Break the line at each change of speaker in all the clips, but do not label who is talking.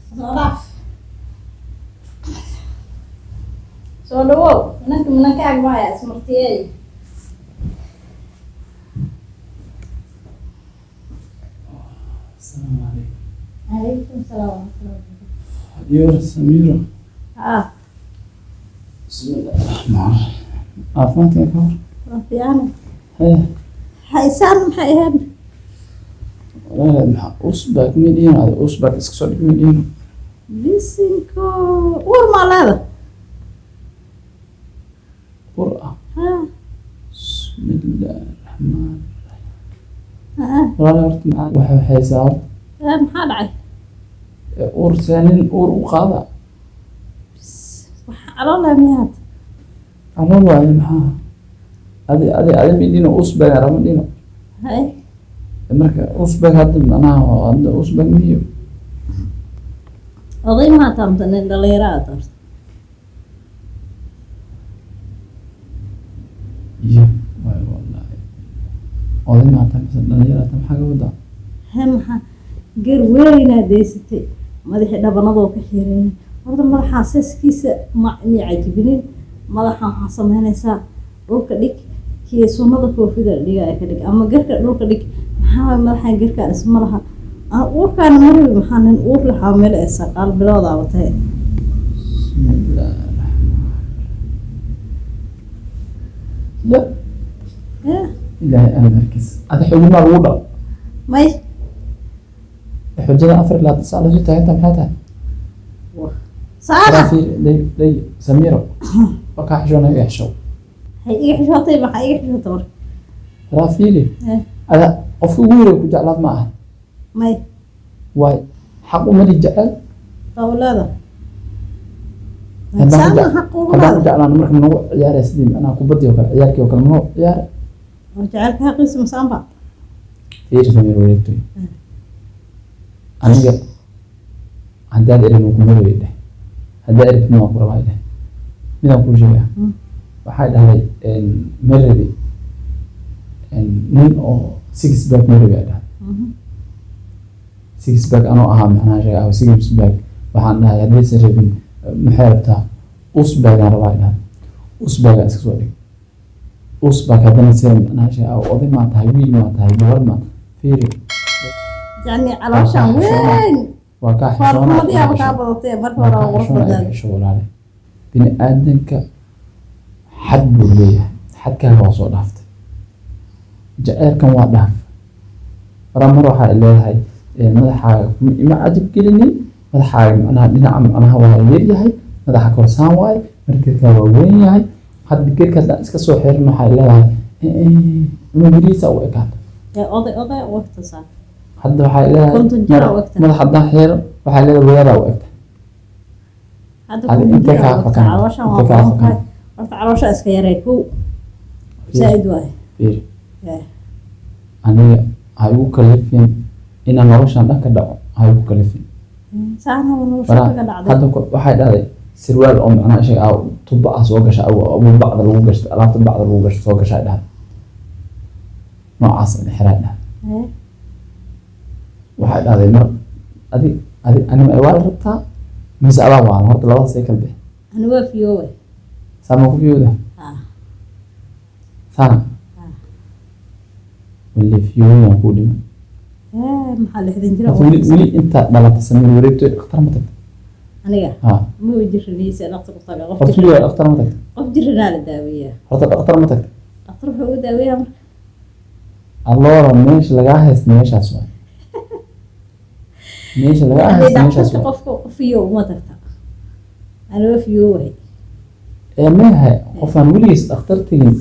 Soo dhaaf, soo dhawow. Minanka minankaaga maaya ismartiyey.
Asalaamu calaykum.
Calaykum salaam waraxmatullahi.
Yoor Samiiro.
Ah.
Bismillahi raxmaan raxiim. Caafimaadka ka hor?
Waa fiican.
Hee.
Haysaan maxay ahayd?
Walaalahay, maxaa usbaag ma dhihin? Adi usbaag iska soo dhig ma dhihin?
Bisinko, uur maa leeda?
Ur ah?
Ha.
Bismillahi raxmaan.
Ha.
Walaalahay, horta maxaa waxay haysaa horta?
Eh, maxaa dhacay?
Ee, uur see nin uur u qaada?
Waxa caloolaa miyaad?
Calool waaye. Maxaa adi ma dhihino usbaag raba ma dhihino?
Hay.
Marka usbaag hadda macnaha hadda usbaag miyo?
Oday maa taamta, nin dhalinyaro aad horta.
Iyo waay, wallaahi oday maata mise dhalinyarata, maxaa ka wadaa?
He, maxaa gar weynaa deysatay, madaxii dhabanadoo ka xiran. Horta madaxaa seeskiisa ma mi cajibinin. Madaxa waxaa sameynaysaa dhulka dhig, kii sunnada koofida dhiga ka dhig ama garka dhulka dhig. Maxaa waay madaxan garkaan isma laha. Aan uurkaana marabi. Maxaa nin uur la xaamilo ee 9 bilood aaba tahay?
Bismillahi raxmaan ya.
Eh.
Ilaahay amarkiis, adi xujo maa lagu dhal?
May.
Xujada 24 saac lasoo taaganta maxay tahay?
Saana.
Fiir, day day Samiiro, waa kaa xishoona, iga xishow.
Hay, iga xishootay? Maxaa iga xishootay marka?
Rafiili.
Eh.
Ada qofka ugu horeey ku jeclaad ma aha?
May.
Waay, xaq umali jecel.
Qawlada.
Haddaan ku
Saana xaq ugu
haddaan ku
leeda.
jeclaan marka nagu ciyaaraya sidii macnaha kubaddii oo kale, ciyaarkii oo kale nagu ciyaara.
Oo jacaylka xaqiisa masaanba.
Fiiri Samiir wareegtoy, aniga haddaad erin kuma rabay dheh, haddaad eribtid waan ku rabaa dheh. Midaan kuu sheegaa. Waxay dhahday ma rabi nin oo six pack ma rabi ay dhahday. Six pack anoo ahaa macnaha sheega ah six pack. Waxaan dhahay haddaysan rabin maxay rabtaa? Usbagaan rabaa ay dhahday. Usbagaa iska soo dhig usbag haddana sida macnaha sheega ah oday maa tahay, wiil maa tahay, gabar maa? Fiiri.
Yacni calooshaan weyn.
Waa kaa xishoona.
Foolxumadii aba kaa badatay marka hore, waa qurux
Xishoona.
badnaad.
Xisho walaale, bini aadanka xad buu leeyahay. Xadkaaga waa soo dhaaftay, jaceylkan waa dhaaf. Maraa mar waxaa leedahay madaxaaga ima cajib gelinin, madaxaaga macnaha dhinaca macnaha waa yaryahay, madaxa korsaan waaye, margerkaa waa weyn yahay. Hadda gerka haddaan iska soo xirin waxay leedahay cunugiriisa u ekaata.
Ee, oday oday wagta saa.
Hadda waxay leedahay
50 jir aa u egtahay.
Madax haddaan xiran waxay leedahay wadadaa u egtahay.
Hadda
Adi
50
intee
jir
kaa
aa wagta.
fakan?
Calooshaan waa
Intee kaa
badan tahay.
fakan?
Horta caloosha iska yaree kow, zaaid waaye.
Fiiri.
Eh.
Aniga ha igu kalifin inaan noloshan dhan ka dhaco, ha igu kalifin.
Saana nolosha
Waraa,
kaga dhacday.
Hadda waxay dhahday sirwaal oo macnaha sheeg ah tuba ah soo gasha abu bacda lagu gashto, alaabta bacda lagu gashto soo gasha ay dhahday, noocaas xiraa dhahday.
Eh.
Waxay dhahday mar adi anima waa la rabtaa mise adaa waalan? Horta labadaas ay kala bixi.
Ani waa fiyoowe.
Saama ku fiyooda?
Ah.
Saana?
Ah.
Wali fiyooyaan kuu dhiman.
Eh, maxaa 60 jir?
Horta weli intaad dhalatay Samiir wareegto dhakhtar ma tagta?
Aniga?
Ha.
Ma jiraniisa dhaqtar ku taga qof
Horta
jiran.
weligaa dhakhtar ma tagta?
Qof jiranaa la daaweeyaa.
Horta dhakhtar ma tagta?
Dhaqtar wuxuu u daaweeyaa marka?
Alloora, meesha lagaa haysta meeshaas waay, meesha lagaa
Yacni
haysta meeshaas
dhaqtarka
waay.
Qofka qof fiyow uma tagta, ani waa fiyoowahay.
Ee mayahay, qofaan weligiis dhakhtar tegin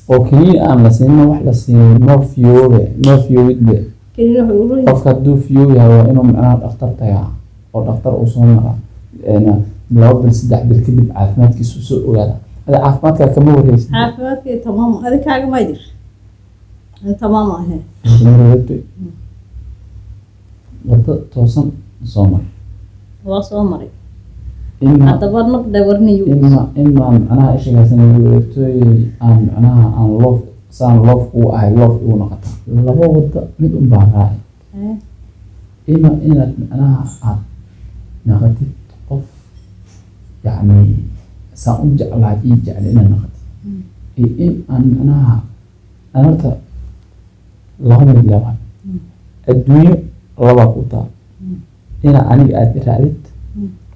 oo keliya aan la siinin wax la siinin ma fiyoobe, ma fiyoowidbe.
Kelina wuxuu ugu
Qofka hadduu fiyoow yahay waa inuu macnaha dhakhtar tagaa oo dhakhtar uu soo maraa 2 bil 3 bil kadib caafimaadkiisu soo ogaada. Adi caafimaadkaa kama warheysid.
Caafimaadkii tamaam, adi kaaga ma jir, ani tamaam ahayn.
Waddo toosan soo mar.
Waa soo maray.
Ima
Haddaba nabdhe warniyu.
Ima macnaha ishagaasna wareegtooy aan macnaha aan loof saan loof ugu ahay, loof igu noqotaa laba wada mid un baa raaci. Ima inaad macnaha aad naqatid qof, yacni saan u jeclahay ii jeclay inaad naqatid, iyo in aan macnaha aan horta laba mid leewahay. Adduunyo labaa ku taal: ina aniga aad i raacdid,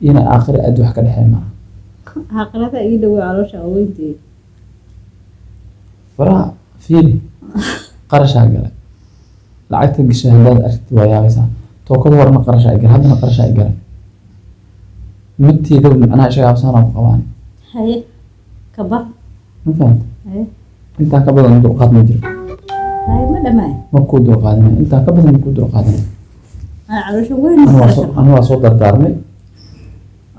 ina aakhira aad wax ka dhexeyn maaha.
Aakhirada ii dhow, caloosha aweynteed.
Faraha fiiri, qarashaa galay, lacagta gashay haddaad aragtid waa yaabaysaa. Tookada horena qarashaa galay, haddana qarashaa galay. Midteedaba macnaha ishagaa ku qabaan.
Haye, kabar.
Ma fahanta?
Haye.
Intaa ka badan dulqaad ma jiro.
Haye, ma dhamaay?
Ma kuu dulqaadanay, intaa ka badan ma kuu dulqaadanay.
Ay, caloosha weyn.
Anu waa soo dardaarmay,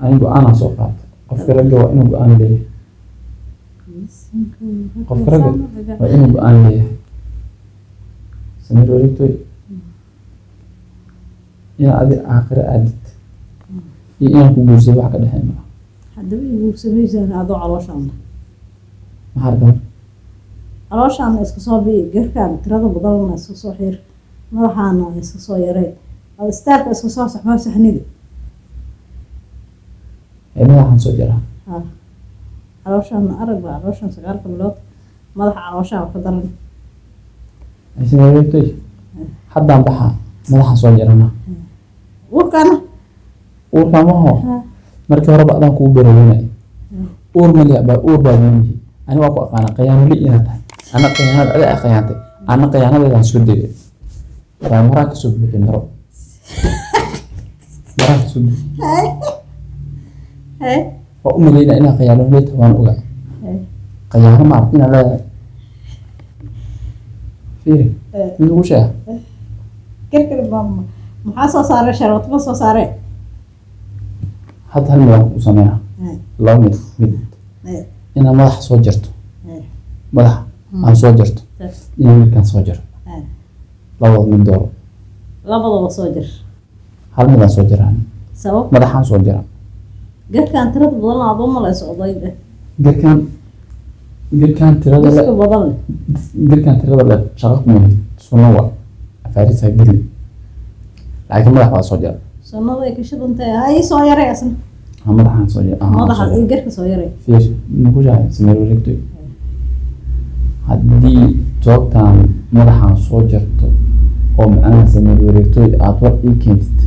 ani go-aanaa soo qaatay. Qofka ragga waa inuu go-aan leeyahay. Qofka ragga waa inuu go-aan leeyahay. Samiir wareegtoy, inaa adi aakhiro aadid iyo inaan ku guursado wax ka dhexeyn maaha.
Haddaba i guursamaysaan adoo calooshaan.
Maxaa rabtaa?
Calooshaana iska soo bii, garkaan tirada badanna iska soo xir, madaxaana iska soo yaray, istaarka iska soo saxmaa saxnida.
Ee madaxaan soo jaraa.
Ha, calooshaana arag ba, calooshaan 9-ka bilood, madaxa calooshaa ka daran.
Samiir wareegtoy, haddaan baxaa, madaxaan soo jarana.
Uurkaana.
Uurkaa maho. Markii horeba adaan kugu baraweynay, uur maliya baa, uur baa weynyihi. Ani waa ku aqaana khiyaanole inaad tahay. Ana khiyaanada adaa khiyaantay, ana khiyaanadeedaan soo degay baa maraa kasoo buuxiyay, maro maraa kasoo buuxiyay.
Haye.
Waa u malaynaa inaa khiyaanole tahay, waan ogaa. Khiyaano ma aragti inaad leedahay. Fiiri, mid ugu sheega.
Garkar baa maxaa soo saaray? Sharwatma soo saaree.
Hadda hal mid aan ku sameynaa, laba mid mid: inaad madaxa soo jarto, madaxa aan soo jarto, inaan wiilkaan soo jaro. Labada mid dooro.
Labadaba soo jir.
Hal mid aan soo jaraa.
Sabab?
Madaxaan soo jaraa.
Garkaan tirada badan aad u malayso odayda.
Garkaan tirada le
Iska badan leh.
Garkaan tirada le shaqo kuma lihid, sunno waa afaarisa geli, laakiin madax baa soo jara.
Sunnada ay ka shidantahay, ha ii soo yaray asna.
Ha, madaxaan soo jara.
Madaxa iyo garka soo yaray.
Fiir, maku shahay Sameer wareegtoy, haddii toogtaan madaxaan soo jarto oo macnaha Sameer wareegtoy aad war ii keentid,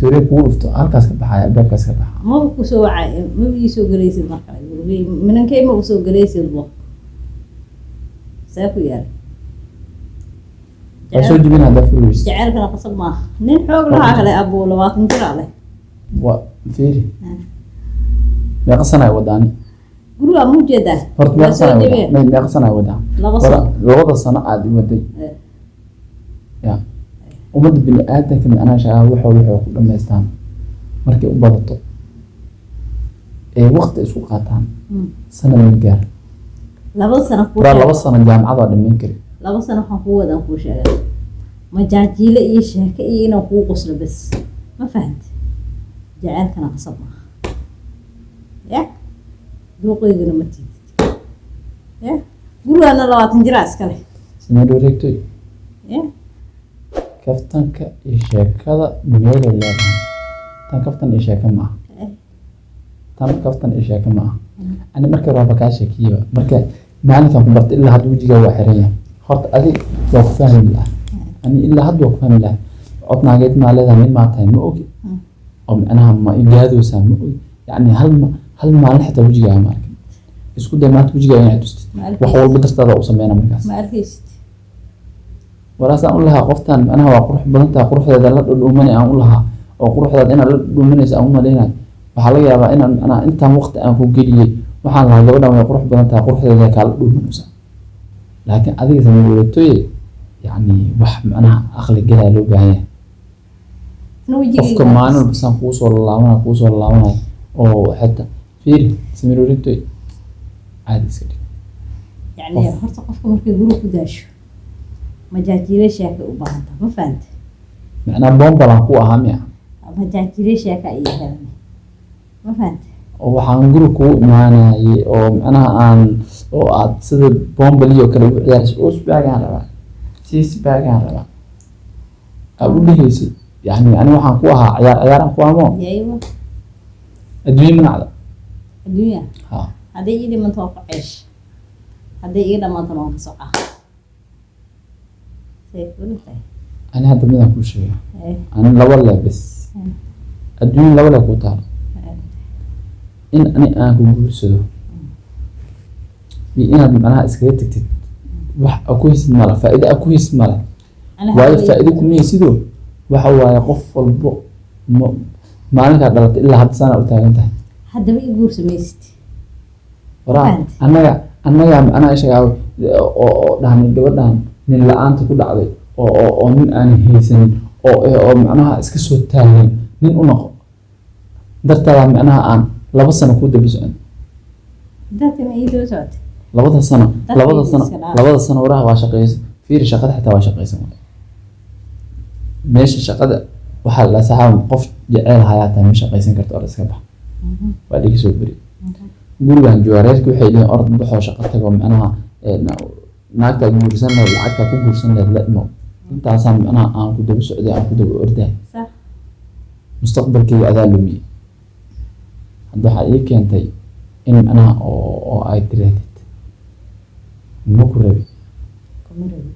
toore kugu dhufto, halkaas ka baxaya, albaabkaas ka baxa.
Maba ku soo wacay, maba ii soo gelaysid mar kale gurigay, minankay ma usoo gelaysid bo, see ku yaal?
Waa soo jibin haddaa furi weysid.
Jaceylkana qasab maaha, nin xoog lahaa kale abuu 20 jir aa leh.
Waa fiiri, meeqa sana ay wadaani?
Gurigaa ma ujeedaa?
Horta meeqa
Waa soo
sana ay
jibeen.
wadaa? Meeqa sana ay wadaa?
2 sano.
2da sano aad i waday ya ummadda bini aadanka macnaha shaqaa waxooda waxay ku dhamaystaan markay u badato ee waqti isku qaataan sanad ma gaar.
2 sano kuu
Walaa
sheegay.
2 sano jaamacad waa dhamayn kari.
2 sano waxaan kuu wadaan kuu sheegay, majaajiile iyo sheeke iyo inaan kuu qoslo bes, ma fahanti? Jaceylkana qasab maaha ya, duuqaygana ma tiidid ya, gurigaana 20 jiraa iskale.
Sameer wareegtoy,
ya.
Kaftanka iyo sheekada meelay leedahay. Tan kaftan iyo sheeko ma aha. Tan kaftan iyo sheeko ma aha. Ani markii hore waaba kaa sheekiyeyba, marka maalinkan ku bartay ilaa hadda wejigaa waa xiran yahay. Horta adi waa ku fahmi lahaa, ani ilaa hadda waa ku fahmi lahaa. Cod naageed maa leedahay, nin maa tahay ma ogi, oo macnaha ma igaadoosaa ma ogi. Yacni hal maalin xitaa wejigaaga ma arkin. Isku day maanta wejigaaga inaad tustid.
Ma
Wax
arkaysid.
walba dartaada u sameyna markaas.
Ma arkaysid.
Walaasaan u lahaa qoftan macnaha waa qurux badan tahay, quruxdeeda la dhudhuumanay aan u lahaa, oo quruxdaada inaad la dhudhuumanaysa aan u malaynay. Waxaa laga yaabaa inaan macnaha intaan waqti aan ku geliyey waxaan lahaa gabadhan way qurux badan tahay, quruxdeeda kaala dhuumanaysa. Laakiin adiga samee wareegtooye, yacni wax macnaha aqli galaa loo baahan yahay.
Ana wejigayga
Qofka maalin walba saan kugu soo laalaabanaya, kugu soo laalaabanaya, oo xitaa fiiri, Samiir wareegtooy, caadi iska dhig.
Yacni horta qofka markay guriga ku daasho majaajiile sheekay u baahan tahay, ma fahante?
Macnaha boombalaan ku ahaa miya?
Majaajiile sheeka iyo helan. Ma fahante?
Oo waxaan guri kugu imaanayay oo macnaha aan oo aad sida bombali oo kale ugu ciyaaraysa, usbaagaan rabaa, siisbaagaan rabaa, aad u dhehaysay. Yani ani waxaan ku ahaa ciyaar ciyaaraan ku amo.
Yaywa.
Adduunye manacda.
Adduunya.
Ha.
Hadday ii dhimanto waa ku ceesh, hadday ii dhammaantona waan ka socaa. Say kula tahay?
Ani hadda midaan kuu sheega.
Eh.
Ani laba le bes. Adduunye laba le kuu taalo: in ani aan ku guursado iyo inaad macnaha iskaga tagtid. Wax aa ku haysid male, faa'iido aa ku haysid male.
Ani
waayo
hadday-
faa'iido kuma haysido. Waxa waaye, qof walbo maalinkaa dhalatay ilaa hadda saana u taagan tahay.
Haddaba i guursa maysid.
Waraa.
Fahant.
Annaga macnaha sheegaa oo dhahnay gabadhan nin la-aanta ku dhacday oo nin aan haysanin oo macnaha iska soo taagan, nin u noqo dartaada macnaha aan 2 sano ku daba socon.
Dartii ma ii daba socotay?
2da sano.
Darteeda
2da sano.
Iska dhaaf.
2da sano waraha waa shaqeysan. Fiiri, shaqada xitaa waa shaqeysan waay. Meesha shaqada waxaa la saxaaba qof jeceel hayaa taa ma shaqeysan karto oo la iska bax. Waa dhiga soo beri gurigan jooga. Reerki waxay leeyihin orod baxoo shaqo tago, macnaha naagtaa guursan lahayd, lacagtaa ku guursan lahayd la imo. Intaasaan macnaha aan ku daba socday, aan ku daba ordahay.
Sax.
Mustaqbalkayga adaa lumiyey. Hadda waxaa ii keentay in macnaha oo ay tirahdid ma ku rabi.
Kuma rabi.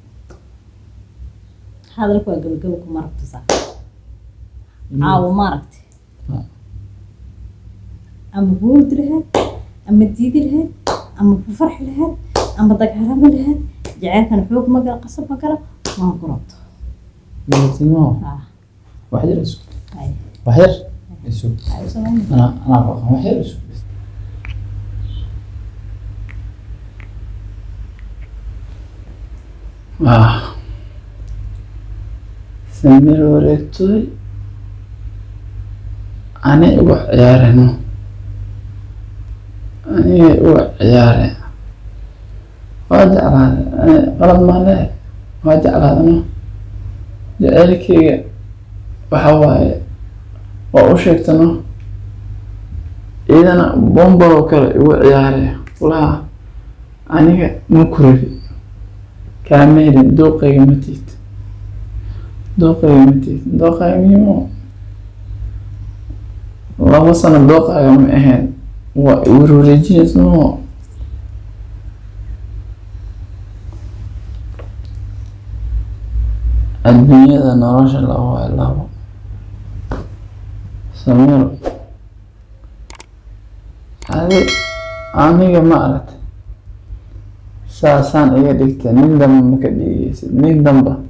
Hadalku waa gabagabo. Kuma rabto, sax. Caawo ma aragti?
Ha.
Ama guurdi lahayd, ama diidi lahayd, ama ku farxi lahayd, ama dagaalami lahayd. Jaceylkan xoog ma galo, qasab ma galo. Waan ku rabto.
Madaxtinimo.
Ah.
Wax yar isug.
Hay.
Wax yar isug.
Hay samayn.
Anaa ku aqaan. Wax yar isug. Ah. Samir wareegtoy, ani uga ciyaareno, aniga uga ciyaare. Waa jeclaaday ani, qalad maan lehe. Waa jeclaadano jaceylkeyga. Waxa waaye, waa u sheegtano, iyadana bombaloo kale igu ciyaare kulaha. Aniga ma ku rabi, kaama helin, dooqayga ma tihid, dooqayga ma tihid. Dooqayga miyuu 2 sano dooqayga ma ahayn? Waa iwarwareejinaysa moo. Adduunyada nolosha labo waa labo. Samiro, adi aniga ma aragtay? Saasaan iga dhigtay. Nin damba ma ka dhigaysid, nin damba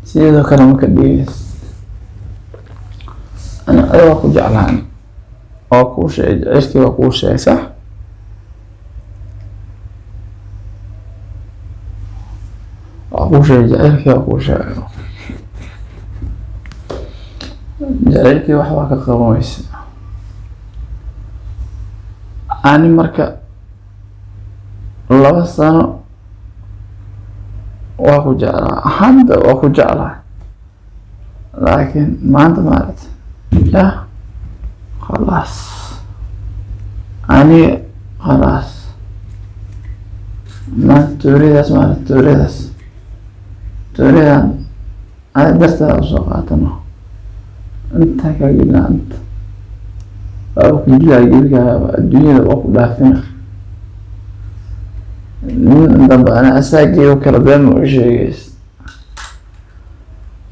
sidoo kale ma ka dhigaysid. Ani adiga waa ku jeclaan, waa kuu sheegay, jaceylkii waa kuu sheegay. Sax, waa kuu sheegay, jaceylkii waa kuu sheegay. Jaceylkii wax waa ka qaban weyse. Ani marka 2 sano waa ku jeclaa, hadda waa ku jeclaa, laakiin maanta maaragtay yah, khalaas, aniga khalaas. Maanta tuuridaas, maaragtay, tuuridaas, tuuridan ani darteeda usoo qaatano. Intaa kaa gelina, inta waa ku dilaa gebigaa. Adduunyada waa ku dhaafina. Nin dambe ani asaagii kale been ma u sheegays.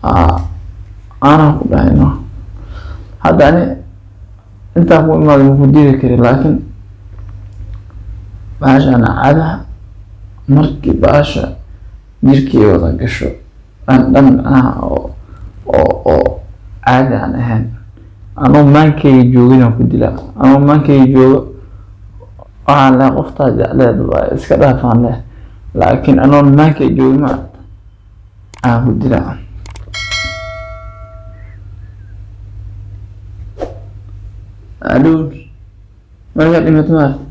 Anaa ku dhahayno hadda ani intaa ku imaada ma ku diidi kari, laakiin bahashan cadaha markii bahasha jirkii wada gasho aan dhan macnaha oo caadi aan ahayn, anoo maankeyga joogin aan ku dilaa. Anoo maankeyga joogo waxaan lehay qoftaa jecleed waa iska dhaafaan leh, laakiin anoo maankeyga joogin ma aan ku dilaa. Adhow markaad dhimato maaragta.